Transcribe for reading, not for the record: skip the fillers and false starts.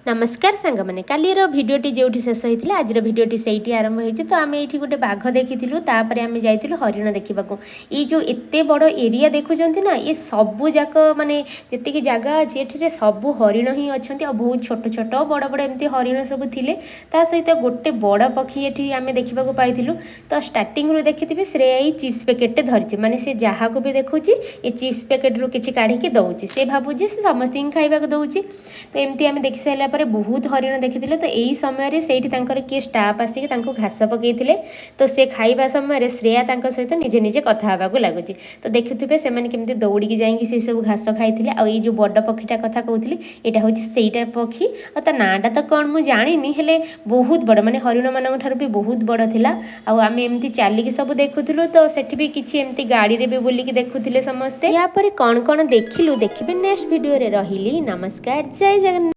ନମସ୍କାର ସାଙ୍ଗମାନେ, କାଲିର ଭିଡ଼ିଓଟି ଯେଉଁଠି ଶେଷ ହେଇଥିଲା, ଆଜିର ଭିଡ଼ିଓଟି ସେଇଠି ଆରମ୍ଭ ହେଇଛି। ତ ଆମେ ଏଇଠି ଗୋଟେ ବାଘ ଦେଖିଥିଲୁ, ତାପରେ ଆମେ ଯାଇଥିଲୁ ହରିଣ ଦେଖିବାକୁ। ଏଇ ଯେଉଁ ଏତେ ବଡ଼ ଏରିଆ ଦେଖୁଛନ୍ତି ନା, ଏ ସବୁ ଯାକ ମାନେ ଯେତିକି ଜାଗା ଅଛି, ଏଠିରେ ସବୁ ହରିଣ ହିଁ ଅଛନ୍ତି। ଆଉ ବହୁତ ଛୋଟ ଛୋଟ, ବଡ଼ ବଡ଼ ଏମିତି ହରିଣ ସବୁ ଥିଲେ। ତା ସହିତ ଗୋଟେ ବଡ଼ ପକ୍ଷୀ ଏଠି ଆମେ ଦେଖିବାକୁ ପାଇଥିଲୁ। ତ ଷ୍ଟାର୍ଟିଂରୁ ଦେଖିଥିବେ, ଶ୍ରେୟା ଏଇ ଚିପ୍ସ ପ୍ୟାକେଟଟେ ଧରିଛି, ମାନେ ସେ ଯାହାକୁ ବି ଦେଖୁଛି ଏ ଚିପ୍ସ ପ୍ୟାକେଟରୁ କିଛି କାଢ଼ିକି ଦେଉଛି। ସେ ଭାବୁଛି ସେ ସମସ୍ତଙ୍କୁ ଖାଇବାକୁ ଦେଉଛି। ତ ଏମିତି ଆମେ ଦେଖି ସାରିଲା ପରେ ବହୁତ ହରିଣ ଦେଖିଥିଲେ। ତ ଏଇ ସମୟରେ ସେଇଠି ତାଙ୍କର କିଏ ଷ୍ଟାଫ୍ ଆସିକି ତାଙ୍କୁ ଘାସ ପକାଇଥିଲେ। ତ ସେ ଖାଇବା ସମୟରେ ଶ୍ରେୟା ତାଙ୍କ ସହିତ ନିଜେ ନିଜେ କଥା ହେବାକୁ ଲାଗୁଛି। ତ ଦେଖୁଥିବେ, ସେମାନେ କେମିତି ଦୌଡ଼ିକି ଯାଇକି ସେ ସବୁ ଘାସ ଖାଇଥିଲେ। ଆଉ ଏଇ ଯେଉଁ ବଡ଼ ପକ୍ଷୀଟା କଥା କହୁଥିଲି, ଏଇଟା ହେଉଛି ସେଇଟା ପକ୍ଷୀ। ଆଉ ତା ନାଁଟା ତ କ'ଣ ମୁଁ ଜାଣିନି, ହେଲେ ବହୁତ ବଡ଼, ମାନେ ହରିଣମାନଙ୍କ ଠାରୁ ବି ବହୁତ ବଡ଼ ଥିଲା। ଆଉ ଆମେ ଏମିତି ଚାଲିକି ସବୁ ଦେଖୁଥିଲୁ। ତ ସେଠି ବି କିଛି ଏମିତି ଗାଡ଼ିରେ ବି ବୁଲିକି ଦେଖୁଥିଲେ ସମସ୍ତେ। ୟା ପରେ କ'ଣ କ'ଣ ଦେଖିଲୁ, ଦେଖିବେ ନେକ୍ସଟ ଭିଡ଼ିଓରେ। ରହିଲି, ନମସ୍କାର, ଜୟ ଜଗନ୍ନାଥ।